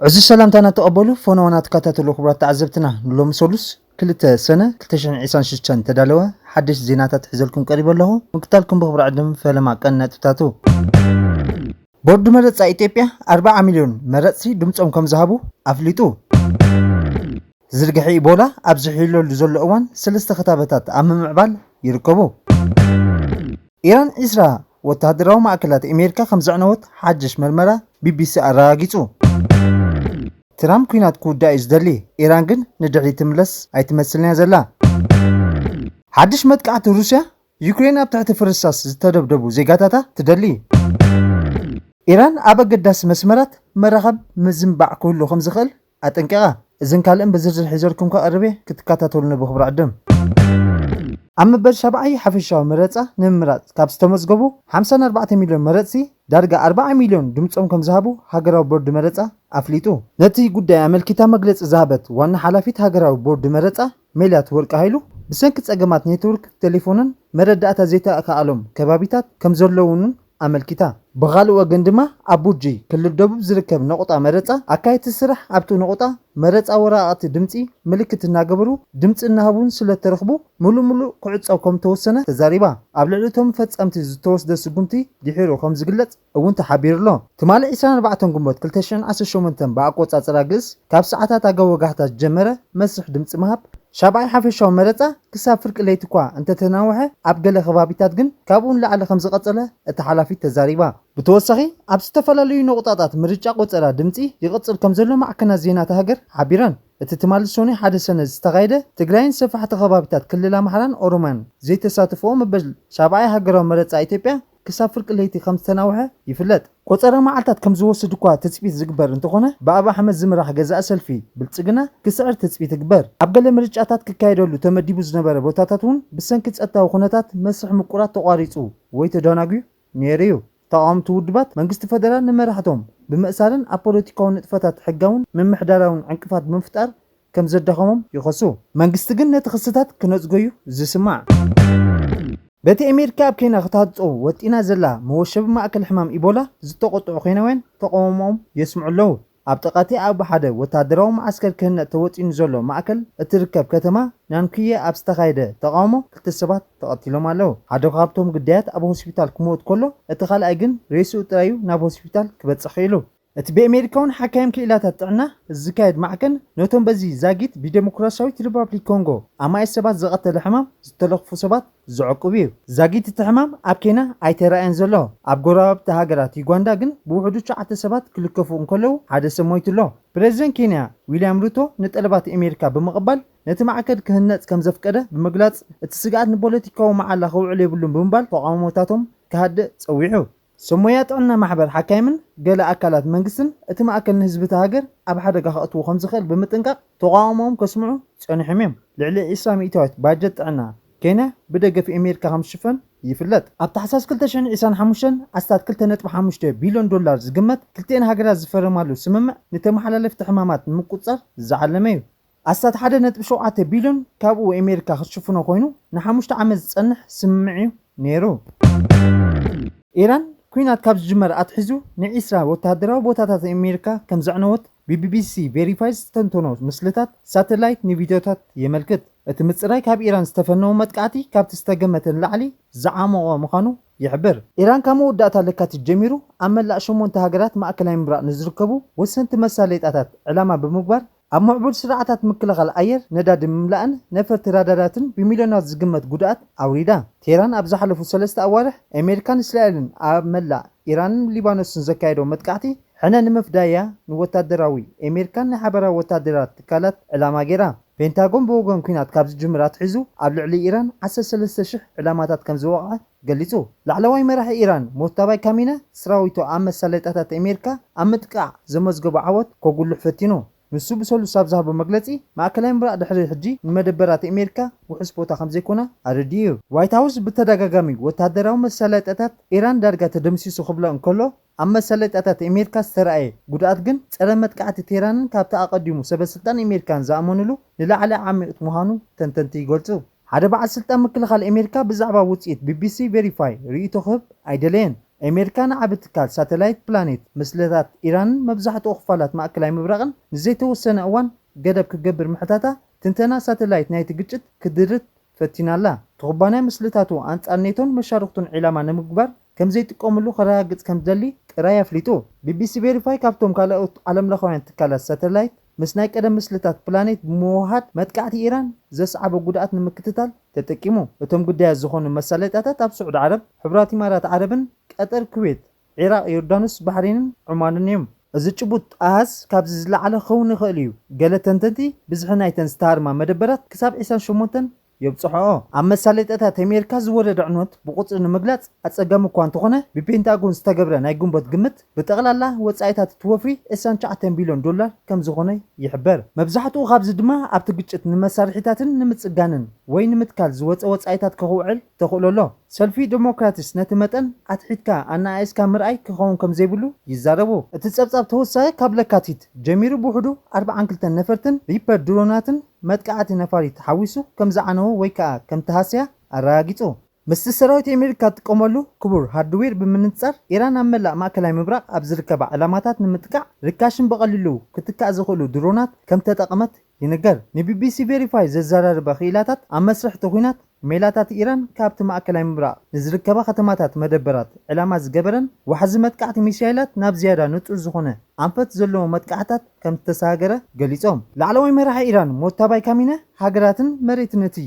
እዚ ሰላምታና ተቐበሉ። ፎኖና ተከታተሉ ክቡራት ተዓዘብትና፣ ንሎሚ ሰሉስ ክልተ ሰነ ክልተ ሽሕን ዕስራን ሽዱሽተን ተዳለወ ሓደሽ ዜናታት ሒዘልኩም ቀሪበ ኣለኹ። ምክታልኩም ብኽብሪ ዕድም ፈለማ ቀን ነጥብታቱ። ቦርድ መረጻ ኢትዮጵያ ኣርባዓ ሚልዮን መረጽቲ ድምጾም ከም ዝሃቡ ኣፍሊጡ። ዝርግሐ ኢቦላ ኣብ ዝሕይለሉ ዘሎ እዋን ሰለስተ ክታበታት ኣብ ምምዕባል ይርከቡ። ኢራን ዕስራ ወተሃደራዊ ማእከላት ኣሜሪካ ከም ዘዕነወት ሓድሽ መርመራ ቢቢሲ ኣረጋጊጹ። ትራምፕ ኲናት ክውዳእ እዩ ዝደሊ፣ ኢራን ግን ንድሕሪት ትምለስ ኣይትመስልን እያ ዘላ። ሓድሽ መጥቃዕቲ ሩስያ ዩክሬን ኣብ ትሕቲ ፍርስራስ ዝተደብደቡ ዜጋታታ ትደሊ። ኢራን ኣብ ኣገዳሲ መስመራት መራኸብ ምዝንባዕ ክህሉ ከም ዝኽእል ኣጠንቂቓ። እዝን ካልእን ብዝርዝር ሒዘልኩም ከቐርብ እየ፣ ክትከታተሉኒ ብኽብሪ ዕድም። ኣብ መበል ሻብዓይ ሓፈሻዊ መረጻ ንምምራጽ ካብ ዝተመዝገቡ ሓምሳን ኣርባዕተ ሚልዮን መረጽቲ ዳርጋ ኣርባዓ ሚልዮን ድምጾም ከም ዝሃቡ ሃገራዊ ቦርድ መረጻ ኣፍሊጡ። ነቲ ጉዳይ ኣመልኪታ መግለጺ ዝሃበት ዋና ሓላፊት ሃገራዊ ቦርድ መረጻ ሜላት ወርቂ ሃይሉ፣ ብሰንኪ ጸገማት ኔትወርክ ቴሌፎንን መረዳእታ ዘይተኣካኣሎም ከባቢታት ከም ዘለውንን ኣመልኪታ። ብኻልእ ወገን ድማ ኣብ ቡጂ ክልል ደቡብ ዝርከብ ነቑጣ መረጻ ኣካየድቲ ስራሕ ኣብቲ ነቑጣ መረጻ ወረቓቕቲ ድምጺ ምልክት እናገበሩ ድምጺ እናሃቡን ስለ ተረኽቡ ምሉእ ምሉእ ክዕጸው ከም ተወሰነ ተዛሪባ። ኣብ ልዕሊ እቶም ፈጸምቲ ዝተወስደ ስጉምቲ ድሒሩ ከም ዝግለጽ እውን ተሓቢሩ ኣሎ። ትማሊ ዕስራን ኣርባዕተን ግንቦት ክልተ ሽሕን ዓሰርተ ሸሞንተን ብኣቆጻጽራ ግእዝ ካብ ሰዓታት ኣጋ ወጋሕታ ዝጀመረ መስርሕ ድምጺ ምሃብ ሻብዓይ ሓፈሻዊ መረጻ ክሳብ ፍርቂ ለይቲ እኳ እንተተናውሐ፣ ኣብ ገለ ከባቢታት ግን ካብኡ ንላዕሊ ከም ዝቐጸለ እታ ሓላፊት ተዛሪባ። ብተወሳኺ ኣብ ዝተፈላለዩ ነቑጣታት ምርጫ ቆጸራ ድምጺ ይቕጽል ከም ዘሎ ማዕከናት ዜና እታ ሃገር ሓቢረን። እቲ ትማሊ ሰኑይ ሓደ ሰነ ዝተኻየደ ትግራይን ሰፋሕቲ ከባቢታት ክልል ኣምሓራን ኦሮምያን ዘይተሳተፍኦ መበል ሻብዓይ ሃገራዊ መረጻ ኢትዮጵያ ክሳብ ፍርቂ ለይቲ ከም ዝተናውሐ ይፍለጥ። ቆጸራ መዓልታት ከም ዝወስድ እኳ ትጽቢት ዝግበር እንተኾነ፣ ብኣብ ኣሕመድ ዝምራሕ ገዛኢ ሰልፊ ብልጽግና ክስዕር ትጽቢት ይግበር። ኣብ ገለ ምርጫታት ክካየደሉ ተመዲቡ ዝነበረ ቦታታት እውን ብሰንኪ ጸጥታዊ ኩነታት መስርሕ ምቁራጽ ተቋሪጹ ወይ ተዳናጉዩ ነይሩ እዩ። ተቓወምቲ ውድባት መንግስቲ ፈደራል ንመራሕቶም ብምእሳርን ኣብ ፖለቲካዊ ንጥፈታት ሕጋውን ምምሕዳራውን ዕንቅፋት ብምፍጣር ከም ዘዳኸሞም ይኸሱ። መንግስቲ ግን ነቲ ክስታት ክነጽጎ እዩ ዝስማዕ። በቲ ኣሜሪካ ኣብ ኬንያ ክታጽኦ ወጢና ዘላ መወሸቢ ማእከል ሕማም ኢቦላ ዝተቖጥዑ ኬንያውያን ተቓውሞኦም የስምዑ ኣለዉ። ኣብ ጥቓቲ ኣብ ሓደ ወተሃደራዊ መዓስከር ክህነጽ ተወጢኑ ዘሎ ማእከል እትርከብ ከተማ ናንኩየ ኣብ ዝተኻየደ ተቓውሞ ክልተ ሰባት ተቐቲሎም ኣለዉ። ሓደ ካብቶም ግዳያት ኣብ ሆስፒታል ክመውት ከሎ፣ እቲ ካልኣይ ግን ሬስኡ ጥራዩ ናብ ሆስፒታል ክበጽሕ ክኢሉ። እቲ ብኣሜሪካውን ሓካይም ክኢላታት ጥዕና ዝካየድ ማዕከን ነቶም በዚ ዛጊት ብዴሞክራሲያዊት ሪፓብሊክ ኮንጎ ኣማኢት ሰባት ዝቐተለ ሕማም ዝተለኽፉ ሰባት ዘዕቁብ እዩ። ዛጊት እቲ ሕማም ኣብ ኬንያ ኣይተራእየን ዘሎ። ኣብ ጎረባብቲ ሃገራት ዩጋንዳ ግን ብውሕዱ ትሽዓተ ሰባት ክልከፉ እንከለዉ ሓደ ሰብ ሞይቱ ኣሎ። ፕሬዚደንት ኬንያ ዊልያም ሩቶ ንጠለባት ኣሜሪካ ብምቕባል ነቲ ማዕከን ክህነጽ ከም ዘፍቀደ ብምግላጽ፣ እቲ ስግኣት ንፖለቲካዊ መዓላ ክውዕል የብሉን ብምባል ተቓውሞታቶም ክሃድእ ጸዊዑ። ሰብ ሞያ ጥዕና ማሕበር ሓካይምን ገለ ኣካላት መንግስትን እቲ ማእከል ንህዝቢ እታ ሃገር ኣብ ሓደጋ ከእትዎ ከም ዝኽእል ብምጥንቃቕ ተቓውሞኦም ከስምዑ ጸኒሖም እዮም። ልዕሊ ዕስራ ሚእታዊት ባጀት ጥዕና ኬንያ ብደገፍ ኣሜሪካ ከም ዝሽፈን ይፍለጥ። ኣብ ታሕሳስ ክልተ ሽሕን ዕስራን ሓሙሽተን ኣስታት ክልተ ነጥቢ ሓሙሽተ ቢልዮን ዶላር ዝግመት ክልቲኤን ሃገራት ዝፈረማሉ ስምምዕ ንተመሓላለፍቲ ሕማማት ንምቁጽጻር ዝዓለመ እዩ። ኣስታት ሓደ ነጥቢ ሸውዓተ ቢልዮን ካብኡ ኣሜሪካ ክትሽፍኖ ኮይኑ ንሓሙሽተ ዓመት ዝጸንሕ ስምምዕ እዩ ነይሩ። ኢራን ኲናት ካብ ዝጅመር ኣትሒዙ ንዒስራ ወተሃደራዊ ቦታታት ኣሜሪካ ከም ዘዕነወት ብቢቢሲ ቬሪፋይ ዝተንተኖ ምስልታት ሳተላይት ንቪድዮታት የመልክት። እቲ ምጽራይ ካብ ኢራን ዝተፈነወ መጥቃዕቲ ካብቲ ዝተገመተ ንላዕሊ ዝዓሞቐ ምዃኑ ይሕብር። ኢራን ካብ መወዳእታ ለካቲት ጀሚሩ ኣብ መላእ ሸሞንተ ሃገራት ማእከላይ ምብራቕ ንዝርከቡ ወሰንቲ መሳለይጣታት ዕላማ ብምግባር ኣብ ምዕቡል ስርዓታት ምክልኻል ኣየር ነዳዲ ምምላእን ነፈርቲ ራዳራትን ብሚልዮናት ዝግመት ጉድኣት ኣውሪዳ። ቴህራን ኣብ ዝሓለፉ ሰለስተ ኣዋርሕ ኣሜሪካን እስራኤልን ኣብ መላእ ኢራንን ሊባኖስን ዘካየዶ መጥቃዕቲ ሕነ ንምፍዳያ ንወታደራዊ ኣሜሪካን ናይ ሓበራዊ ወታደራት ትካላት ዕላማ ገይራ። ፔንታጎን ብወገን ኲናት ካብ ዝጅምር ኣትሒዙ ኣብ ልዕሊ ኢራን ዓሰርተ ሰለስተ ሽሕ ዕላማታት ከም ዝወቕዐ ገሊጹ። ላዕለዋይ መራሒ ኢራን ሞጅታባይ ካሚነ ስራዊቱ ኣብ መሳለይጣታት ኣሜሪካ ኣብ ምጥቃዕ ዘመዝገቦ ዓወት ከጉልሕ ፈቲኑ። ንሱ ብሰሉስ ኣብ ዝሃቦ መግለጺ፣ ማእከላይ ምብራቕ ድሕሪ ሕጂ ንመደበራት ኣሜሪካ ውሑስ ቦታ ከም ዘይኮነ ኣረዲኡ እዩ። ዋይት ሃውስ ብተደጋጋሚ ወተሃደራዊ መሳለይጣታት ኢራን ዳርጋ ተደምሲሱ ክብሎ እንከሎ፣ ኣብ መሳለይጣታት ኣሜሪካ ዝተራእየ ጉድኣት ግን ጸረ መጥቃዕቲ ቴህራንን ካብቲ ኣቐዲሙ ሰበ ስልጣን ኣሜሪካን ዝኣመኑሉ ንላዕሊ ዓሚቕ ምዃኑ ተንተንቲ ይገልጹ። ሓደ በዓል ስልጣን ምክልኻል ኣሜሪካ ብዛዕባ ውጽኢት ቢቢሲ ቬሪፋይ ርእይቶ ክህብ ኣይደለየን። ኣሜሪካ ንዓቢ ትካል ሳተላይት ፕላኔት ምስልታት ኢራንን መብዛሕትኡ ክፋላት ማእከላይ ምብራቕን ንዘይተወሰነ እዋን ገደብ ክገብር ምሕታታ፣ ትንተና ሳተላይት ናይቲ ግጭት ክድርት ፈቲና ኣላ። እቲ ኩባንያ ምስልታቱ ኣንጻር ኔቶን መሻርኽቱን ዒላማ ንምግባር ከም ዘይጥቀሙሉ ከረጋግጽ ከም ዝደሊ ጥራይ ኣፍሊጡ። ቢቢሲ ቬሪፋይ ካብቶም ካልኦት ዓለምለኻውያን ትካላት ሳተላይት ምስ ናይ ቀደም ምስልታት ፕላኔት ብምውህሃድ መጥቃዕቲ ኢራን ዘስዓቦ ጉድኣት ንምክትታል ተጠቂሙ። እቶም ግዳያት ዝኾኑ መሳለጥያታት ኣብ ስዑዲ ዓረብ፣ ሕቡራት ኢማራት ዓረብን ቀጠር፣ ኩዌት፣ ዒራቕ፣ ዮርዳኖስ፣ ባሕሬንን ዑማንን እዮም። እዚ ጭቡጥ ኣሃዝ ካብዚ ዝለዓለ ክኸውን ይኽእል እዩ። ገለ ተንተንቲ ብዝሒ ናይተን ዝተሃርማ መደበራት ክሳብ ዒስራን ሸሞንተን የብጽሖኦ። ኣብ መሳለጥያታት ኣሜሪካ ዝወረደ ዕንወት ብቁጽሪ ንምግላጽ ኣጸጋሚ እኳ እንተኾነ፣ ብፔንታጎን ዝተገብረ ናይ ግንቦት ግምት ብጠቕላላ ወጻኢታት እቲ ወፍሪ ዒስራን ትሽዓተን ቢልዮን ዶላር ከም ዝኾነ ይሕበር። መብዛሕትኡ ካብዚ ድማ ኣብቲ ግጭት ንመሳርሒታትን ንምጽጋንን ወይ ንምትካል ዝወጸ ወጻኢታት ክውዕል ተኽእሎ ኣሎ። ሰልፊ ዴሞክራትስ ነቲ መጠን ኣትሒትካ ኣነኣኢስካ ምርኣይ ክኸውን ከም ዘይብሉ ይዛረቡ። እቲ ጸብጻብ ተወሳኺ ካብ ለካቲት ጀሚሩ ብውሕዱ ኣርብዓን ክልተን ነፈርትን ሪፐር ድሮናትን መጥቃዕቲ ነፋሪት ሓዊሱ ከም ዝዓነወ ወይ ከኣ ከም ተሃስያ ኣረጋጊጹ። ምስቲ ሰራዊት ኣሜሪካ ትጥቀመሉ ክቡር ሃርድዌር ብምንጻር፣ ኢራን ኣብ መላእ ማእከላይ ምብራቕ ኣብ ዝርከባ ዕላማታት ንምጥቃዕ ርካሽን ብቐሊሉ ክትካእ ዝኽእሉ ድሮናት ከም ተጠቐመት ይንገር። ንቢቢሲ ቬሪፋይ ዘዘራረበ ክኢላታት ኣብ መስርሕ እቲ ኲናት ሜላታት ኢራን ካብቲ ማእከላይ ምብራቕ ንዝርከባ ከተማታት መደበራት ዕላማ ዝገበረን ዋሕዚ መጥቃዕቲ ሚሳይላት ናብ ዝያዳ ንጹር ዝኾነ ኣንፈት ዘለዎ መጥቃዕታት ከም ዝተሰጋገረ ገሊጾም። ላዕለዋይ መራሒ ኢራን ሞጅታባይ ካሚነ ሃገራትን መሬትን እቲ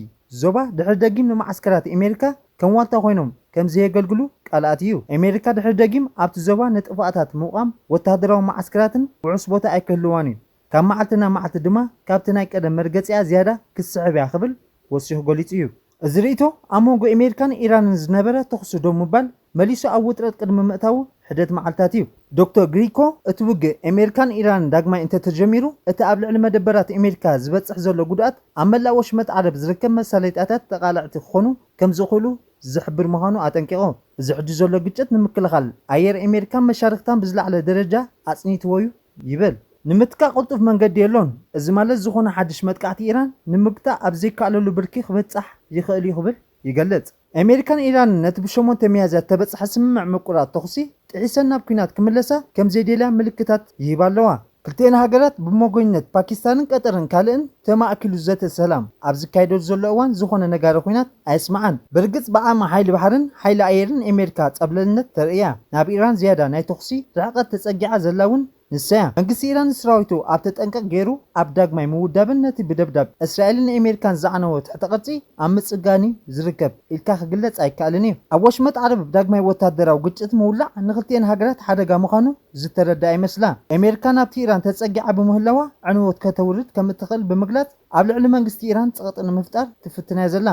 ዞባ ድሕሪ ደጊም ንመዓስከራት ኣሜሪካ ከም ዋልታ ኮይኖም ከም ዘየገልግሉ ቃል ኣትዩ። ኣሜሪካ ድሕሪ ደጊም ኣብቲ ዞባ ንጥፍኣታት ምቋም ወተሃደራዊ መዓስከራትን ውሑስ ቦታ ኣይክህልዋን እዩ። ካብ መዓልቲ ናብ መዓልቲ ድማ ካብቲ ናይ ቀደም መርገጺኣ ዝያዳ ክትስሕብ እያ ክብል ወሲኹ ገሊጹ እዩ። እዚ ርእይቶ ኣብ መንጎ ኣሜሪካን ኢራንን ዝነበረ ተኹሲ ደው ምባል መሊሱ ኣብ ውጥረት ቅድሚ ምእታዉ ሕደት መዓልታት እዩ። ዶክተር ግሪኮ፣ እቲ ውግእ ኣሜሪካን ኢራንን ዳግማይ እንተተጀሚሩ፣ እቲ ኣብ ልዕሊ መደበራት ኣሜሪካ ዝበጽሕ ዘሎ ጉድኣት ኣብ መላእ ወሽመጥ ዓረብ ዝርከብ መሳለጥያታት ተቓላዕቲ ክኾኑ ከም ዝኽእሉ ዝሕብር ምዃኑ ኣጠንቂቑ። እዚ ሕጂ ዘሎ ግጭት ንምክልኻል ኣየር ኣሜሪካን መሻርኽታን ብዝለዓለ ደረጃ ኣጽኒትዎ እዩ ይብል። ንምትካእ ቅልጡፍ መንገዲ የሎን። እዚ ማለት ዝኾነ ሓድሽ መጥቃዕቲ ኢራን ንምግታእ ኣብ ዘይከኣለሉ ብርኪ ክበጻሕ ይኽእል እዩ ክብል ይገልጽ። ኣሜሪካን ኢራንን ነቲ ብሸሞንተ ሚያዝያ እተበጽሐ ስምምዕ ምቁራጽ ተኹሲ ጥሒሰን ናብ ኲናት ክምለሳ ከም ዘይደልያ ምልክታት ይህባ ኣለዋ። ክልቲኤን ሃገራት ብመጎኝነት ፓኪስታንን ቀጠርን ካልእን ተማእኪሉ ዘተ ሰላም ኣብ ዝካየደሉ ዘሎ እዋን ዝኾነ ነጋሪ ኲናት ኣየስምዓን። ብርግጽ ብዓቕሚ ሓይሊ ባሕርን ሓይሊ ኣየርን ኣሜሪካ ጸብለልነት ተርእያ። ናብ ኢራን ዝያዳ ናይ ተኹሲ ርሕቀት ተጸጊዓ ዘላ እውን ንሳያ። መንግስቲ ኢራን ንሰራዊቱ ኣብ ተጠንቀቕ ገይሩ ኣብ ዳግማይ ምውዳብን ነቲ ብደብዳብ እስራኤልን ኣሜሪካን ዝዓነወ ትሕተ ቅርጺ ኣብ ምጽጋን እዩ ዝርከብ ኢልካ ክግለጽ ኣይከኣልን እዩ። ኣብ ወሽመጥ ዓረብ ዳግማይ ወታደራዊ ግጭት ምውላዕ ንክልቲኤን ሃገራት ሓደጋ ምዃኑ ዝተረድኣ ይመስላ። ኣሜሪካ ናብቲ ኢራን ተጸጊዓ ብምህላዋ ዕንወት ከተውርድ ከም እትኽእል ብምግላጽ ኣብ ልዕሊ መንግስቲ ኢራን ጸቕጢ ንምፍጣር ትፍትን እያ ዘላ።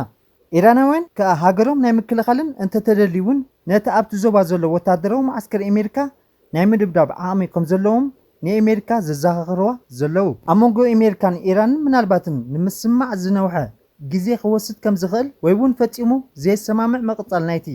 ኢራናውያን ከኣ ሃገሮም ናይ ምክልኻልን እንተተደልዩ እውን ነቲ ኣብቲ ዞባ ዘሎ ወታደራዊ መዓስከር ኣሜሪካ ናይ ምድብዳብ ዓቕሚ ከም ዘለዎም ንኣሜሪካ ዘዘኻኽርዋ ዘለዉ። ኣብ መንጎ ኣሜሪካን ኢራንን ምናልባትን ንምስምማዕ ዝነውሐ ግዜ ክወስድ ከም ዝኽእል ወይ እውን ፈጺሙ ዘየሰማምዕ ምቕጻል ናይቲ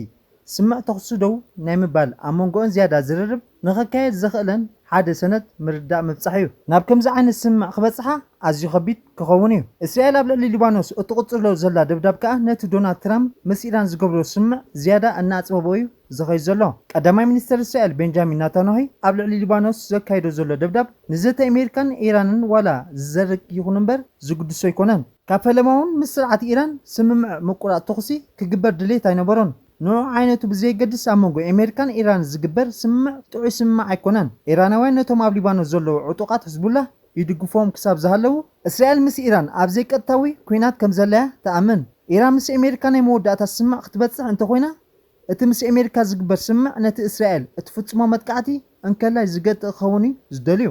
ስምምዕ ተኹሲ ደው ናይ ምባል ኣብ መንጎኦን ዝያዳ ዝርርብ ንኽካየድ ዘኽእለን ሓደ ሰነድ ምርዳእ ምብጻሕ እዩ። ናብ ከምዚ ዓይነት ስምምዕ ክበጽሓ ኣዝዩ ከቢድ ክኸውን እዩ። እስራኤል ኣብ ልዕሊ ሊባኖስ እትቕጽሎ ዘላ ደብዳብ ከኣ ነቲ ዶናልድ ትራምፕ ምስ ኢራን ዝገብሮ ስምምዕ ዝያዳ እናኣጽበቦ እዩ ዝኸይድ ዘሎ። ቀዳማይ ሚኒስተር እስራኤል ቤንጃሚን ናታንያሁ ኣብ ልዕሊ ሊባኖስ ዘካይዶ ዘሎ ደብዳብ ንዘተ ኣሜሪካን ኢራንን ዋላ ዝዘርግ ይኹን እምበር ዝግድሶ ኣይኮነን። ካብ ፈለማ እውን ምስ ስርዓት ኢራን ስምምዕ ምቁራጽ ተኹሲ ክግበር ድሌት ኣይነበሮን። ንዑ ዓይነቱ ብዘየገድስ ኣብ መንጎ ኣሜሪካን ኢራን ዝግበር ስምምዕ ጥዑይ ስምምዕ ኣይኮነን። ኢራናውያን ነቶም ኣብ ሊባኖስ ዘለዉ ዕጡቓት ሕዝቡላህ ይድግፎም ክሳብ ዝሃለዉ፣ እስራኤል ምስ ኢራን ኣብ ዘይቀጥታዊ ኲናት ከም ዘለያ ትኣምን። ኢራን ምስ ኣሜሪካ ናይ መወዳእታ ስምምዕ ክትበጽሕ እንተኾይና፣ እቲ ምስ ኣሜሪካ ዝግበር ስምምዕ ነቲ እስራኤል እትፍጽሞ መጥቃዕቲ እንከላይ ዝገትእ ክኸውን እዩ ዝደልዩ።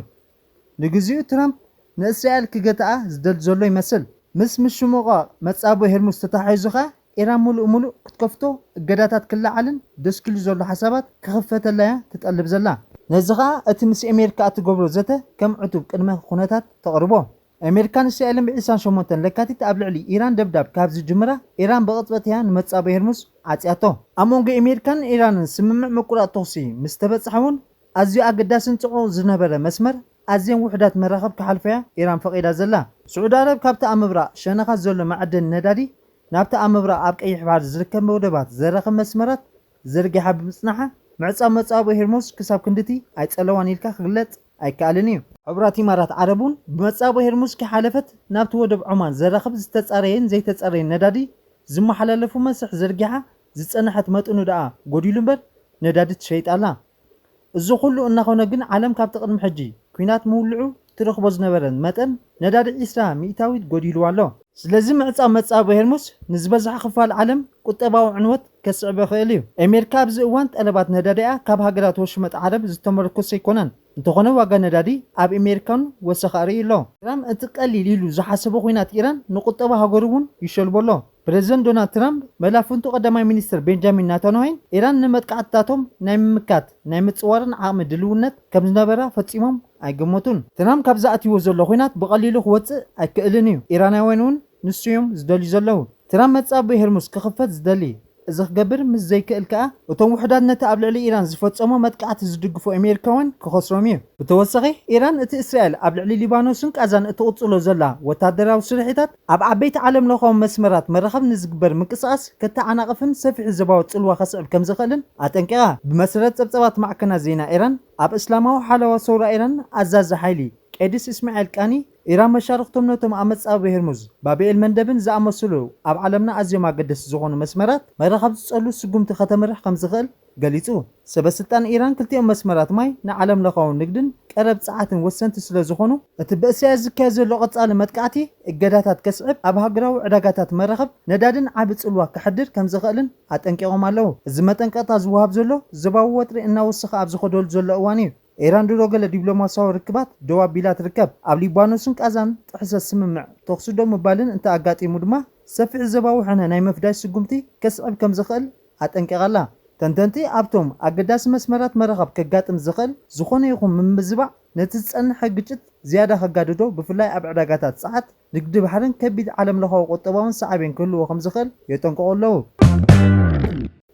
ንግዚኡ ትራምፕ ንእስራኤል ክገትኣ ዝደሊ ዘሎ ይመስል። ምስ ምሽምቋቕ መጻብቦ ሄርሙዝ ተተሓሒዙ ከኣ ኢራን ምሉእ ምሉእ ክትከፍቶ፣ እገዳታት ክለዓልን ደስኪሉ ዘሎ ሓሳባት ክኽፈተላ እያ ትጠልብ ዘላ። ነዚ ከኣ እቲ ምስ ኣሜሪካ እትገብሮ ዘተ ከም ዕቱብ ቅድመ ኩነታት ተቕርቦ። ኣሜሪካን እስራኤልን ብ ዒስራን ሸሞንተን ለካቲት ኣብ ልዕሊ ኢራን ደብዳብ ካብ ዝጅምራ፣ ኢራን ብቕጽበት እያ ንመጻብቦ ሄርሙዝ ዓጽያቶ። ኣብ መንጎ ኣሜሪካን ኢራንን ስምምዕ ምቁራጽ ተኹሲ ምስ ተበጽሐ እውን ኣዝዩ ኣገዳስን ጽዑቕ ዝነበረ መስመር ኣዝየን ውሑዳት መራኽብ ክሓልፎያ ኢራን ፈቒዳ ዘላ። ስዑዲ ዓረብ ካብቲ ኣብ ምብራቕ ሸነኻት ዘሎ መዐደኒ ነዳዲ ናብቲ ኣብ ምብራቕ ኣብ ቀይሕ ባሕሪ ዝርከብ ወደባት ዘራኽብ መስመራት ዘርጊሓ ብምጽናሓ፣ ምዕጻው መጻብቦ ሄርሙዝ ክሳብ ክንድቲ ኣይጸለዋን ኢልካ ክግለጽ ኣይከኣልን እዩ። ሕቡራት ኢማራት ዓረብ እውን ብመጻብቦ ሄርሙዝ ከይሓለፈት ናብቲ ወደብ ዖማን ዘራኽብ ዝተጻረየን ዘይተጻረየን ነዳዲ ዝመሓላለፉ መስርሕ ዘርጊሓ ዝጸንሐት መጠኑ ደኣ ጎዲሉ እምበር ነዳዲ ትሸይጥ ኣላ። እዚ ኩሉ እናኾነ ግን ዓለም ካብቲ ቅድሚ ሕጂ ኲናት ምውልዑ ትረኽቦ ዝነበረን መጠን ነዳዲ ዒስራ ሚእታዊት ጎዲልዋ ኣሎ። ስለዚ ምዕጻው መጻብቦ ሄርሙዝ ንዝበዝሐ ክፋል ዓለም ቁጠባዊ ዕንወት ከስዕብ ይኽእል እዩ። ኣሜሪካ ኣብዚ እዋን ጠለባት ነዳዲኣ ካብ ሃገራት ወሽመጥ ዓረብ ዝተመርኮሰ ኣይኮነን። እንተኾነ ዋጋ ነዳዲ ኣብ ኣሜሪካን ወሰኽ ኣርእዩ ኣሎ። ትራምፕ እቲ ቀሊል ኢሉ ዝሓሰቦ ኲናት ኢራን ንቁጠባ ሃገሩ እውን ይሸልቦ ኣሎ። ፕረዚደንት ዶናልድ ትራምፕ መላፍንቱ ቀዳማይ ሚኒስትር ቤንጃሚን ናታንያሁን ኢራን ንመጥቃዕትታቶም ናይ ምምካት ናይ ምጽዋርን ዓቕሚ ድልውነት ከም ዝነበራ ፈጺሞም ኣይገመቱን። ትራምፕ ካብ ዝኣትይዎ ዘሎ ኲናት ብቐሊሉ ክወጽእ ኣይክእልን እዩ። ኢራናውያን እውን ንሱ እዮም ዝደልዩ ዘለዉ። ትራምፕ መጻብቦ ሄርሙዝ ክኽፈት ዝደሊ፣ እዚ ክገብር ምስ ዘይክእል ከኣ እቶም ውሑዳት ነቲ ኣብ ልዕሊ ኢራን ዝፈጸሞ መጥቃዕቲ ዝድግፉ ኣሜሪካውያን ክኸስሮም እዩ። ብተወሳኺ ኢራን እቲ እስራኤል ኣብ ልዕሊ ሊባኖስን ቃዛን እትቕጽሎ ዘላ ወታደራዊ ስርሒታት ኣብ ዓበይቲ ዓለም ለኻዊ መስመራት መራኸብ ንዝግበር ምንቅስቓስ ከተዓናቕፍን ሰፊሕ ዞባዊ ጽልዋ ከስዕብ ከም ዝኽእልን ኣጠንቂቓ። ብመሰረት ጸብጻባት ማዕከናት ዜና ኢራን፣ ኣብ እስላማዊ ሓለዋ ሰውራ ኢራን ኣዛዚ ሓይሊ ቄዲስ እስማዒል ቃኒ፣ ኢራን መሻርኽቶም ነቶም ኣብ መጻብቦ ሄርሙዝ፣ ባብኤል መንደብን ዝኣመሰሉ ኣብ ዓለምና ኣዝዮም ኣገደስቲ ዝኾኑ መስመራት መራኸብ ዝጸሉ ስጉምቲ ከተምርሕ ከም ዝኽእል ገሊጹ። ሰበ ስልጣን ኢራን ክልቲኦም መስመራት ማይ ንዓለም ለኻዊ ንግድን ቀረብ ጸዓትን ወሰንቲ ስለ ዝኾኑ፣ እቲ ብእስራኤል ዝካየድ ዘሎ ቀጻሊ መጥቃዕቲ እገዳታት ከስዕብ፣ ኣብ ሃገራዊ ዕዳጋታት መራኸብ ነዳድን ዓቢ ጽልዋ ከሕድር ከም ዝኽእልን ኣጠንቂቖም ኣለዉ። እዚ መጠንቀቕታ ዝወሃብ ዘሎ ዞባዊ ወጥሪ እናወሰኸ ኣብ ዝኸደሉ ዘሎ እዋን እዩ። ኢራን ድሮ ገለ ዲፕሎማስያዊ ርክባት ደው ኣቢላ ትርከብ። ኣብ ሊባኖስን ቃዛን ጥሕሰት ስምምዕ ተኹሲ ደው ምባልን እንተ ኣጋጢሙ ድማ፣ ሰፊሕ ዞባዊ ሕነ ናይ ምፍዳይ ስጉምቲ ከስዕብ ከም ዝኽእል ኣጠንቂቓ ኣላ። ተንተንቲ፣ ኣብቶም ኣገዳሲ መስመራት መራኸብ ከጋጥም ዝኽእል ዝኾነ ይኹን ምምዝባዕ፣ ነቲ ዝጸንሐ ግጭት ዝያዳ ከጋድዶ፣ ብፍላይ ኣብ ዕዳጋታት ጸዓት፣ ንግዲ ባሕርን ከቢድ ዓለም ለኻዊ ቁጠባውን ሳዕቤን ክህልዎ ከም ዝኽእል የጠንቅቑ ኣለዉ።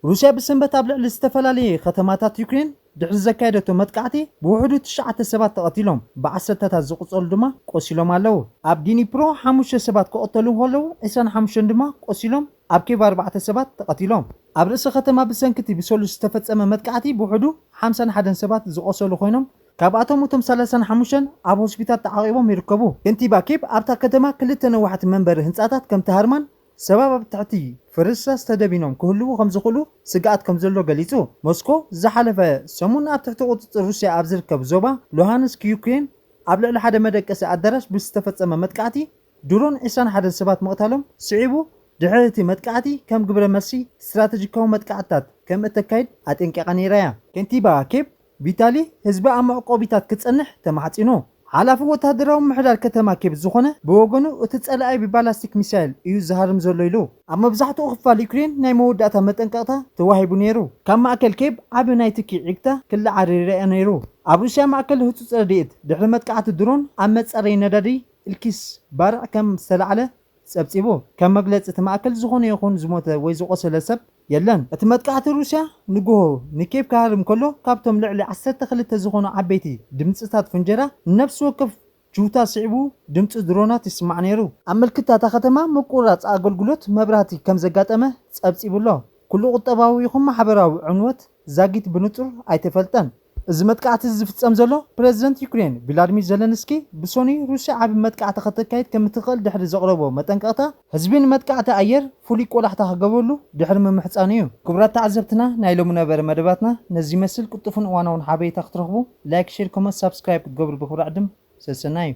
ሩስያ ብሰንበት ኣብ ልዕሊ ዝተፈላለየ ከተማታት ዩክሬን ድሕሪ ዘካየደቶ መጥቃዕቲ ብውሕዱ ትሽዓተ ሰባት ተቐቲሎም፣ ብዓሰርተታት ዝቑጸሩ ድማ ቆሲሎም ኣለዉ። ኣብ ዲኒፕሮ ሓሙሽተ ሰባት ክቐተሉ እንከለዉ፣ ዕስራን ሓሙሽተን ድማ ቆሲሎም፣ ኣብ ኬቭ ኣርባዕተ ሰባት ተቐቲሎም። ኣብ ርእሲ ከተማ ብሰንኪ እቲ ብሰሉስ ዝተፈጸመ መጥቃዕቲ ብውሕዱ ሓምሳን ሓደን ሰባት ዝቖሰሉ ኮይኖም፣ ካብኣቶም እቶም ሰላሳን ሓሙሽተን ኣብ ሆስፒታል ተዓቒቦም ይርከቡ። ከንቲባ ኬቭ ኣብታ ከተማ ክልተ ነዋሕቲ መንበሪ ህንጻታት ከም ተሃርማን ሰባት ኣብ ትሕቲ ፍርስራስ ተደቢኖም ክህልዉ ከም ዝኽእሉ ስግኣት ከም ዘሎ ገሊጹ። ሞስኮ ዝሓለፈ ሰሙን ኣብ ትሕቲ ቁጽጽር ሩስያ ኣብ ዝርከብ ዞባ ሉሃንስክ ዩክሬን ኣብ ልዕሊ ሓደ መደቀሲ ኣዳራሽ ብዝተፈጸመ መጥቃዕቲ ድሮን ዕስራን ሓደን ሰባት ምቕታሎም ስዒቡ፣ ድሕሪ እቲ መጥቃዕቲ ከም ግብረ መልሲ ስትራተጂካዊ መጥቃዕትታት ከም እተካይድ ኣጠንቂቓ ነይራ እያ። ከንቲባ ኬብ ቪታሊ ህዝቢ ኣብ መዕቆቢታት ክጸንሕ ተማሕጺኑ። ሓላፊ ወተሃደራዊ ምምሕዳር ከተማ ኬብ ዝኾነ ብወገኑ፣ እቲ ጸላኢ ብባላስቲክ ሚሳይል እዩ ዝሃርም ዘሎ ኢሉ። ኣብ መብዛሕትኡ ክፋል ዩክሬን ናይ መወዳእታ መጠንቀቕታ ተዋሂቡ ነይሩ። ካብ ማእከል ኬብ ዓቢ ናይ ትኪ ዒግታ ክለዓል ይረአ ነይሩ። ኣብ ሩስያ ማእከል ህጹጽ ረድኤት ድሕሪ መጥቃዕቲ ድሮን ኣብ መጻረዪ ነዳዲ ኢልኪስ ባርዕ ከም ዝተላዕለ ጸብጺቡ። ከም መግለጺ እቲ ማእከል፣ ዝኾነ ይኹን ዝሞተ ወይ ዝቖሰለ ሰብ የለን። እቲ መጥቃዕቲ ሩስያ ንግሆ ንኬብ ክሃርም ከሎ፣ ካብቶም ልዕሊ ዓሰርተ ክልተ ዝኾኑ ዓበይቲ ድምጽታት ፍንጀራ ንነፍሲ ወከፍ ጁታ ስዒቡ ድምጺ ድሮናት ይስማዕ ነይሩ። ኣብ ምልክታ እታ ከተማ ምቁራጽ ኣገልግሎት መብራህቲ ከም ዘጋጠመ ጸብጺቡ ኣሎ። ኩሉ ቁጠባዊ ይኹን ማሕበራዊ ዕንወት ዛጊት ብንጹር ኣይተፈልጠን። እዚ መጥቃዕቲ እዚ ዝፍጸም ዘሎ፣ ፕረዚደንት ዩክሬን ቪላድሚር ዘለንስኪ ብሶኒ ሩስያ ዓቢ መጥቃዕቲ ከተካይድ ከም እትኽእል ድሕሪ ዘቕረቦ መጠንቀቕታ፣ ህዝቢ ንመጥቃዕቲ ኣየር ፍሉይ ቆላሕታ ክገብረሉ ድሕሪ ምምሕጻኑ እዩ። ክቡራት ተዓዘብትና፣ ናይ ሎሚ ነበረ መደባትና ነዚ ይመስል። ቅልጡፍን እዋናውን ሓበሬታ ክትረኽቡ ላይክ፣ ሼር፣ ኮመንት፣ ሳብስክራይብ ክትገብሩ ብኽብሪ ዕድም ሰሰናዩ።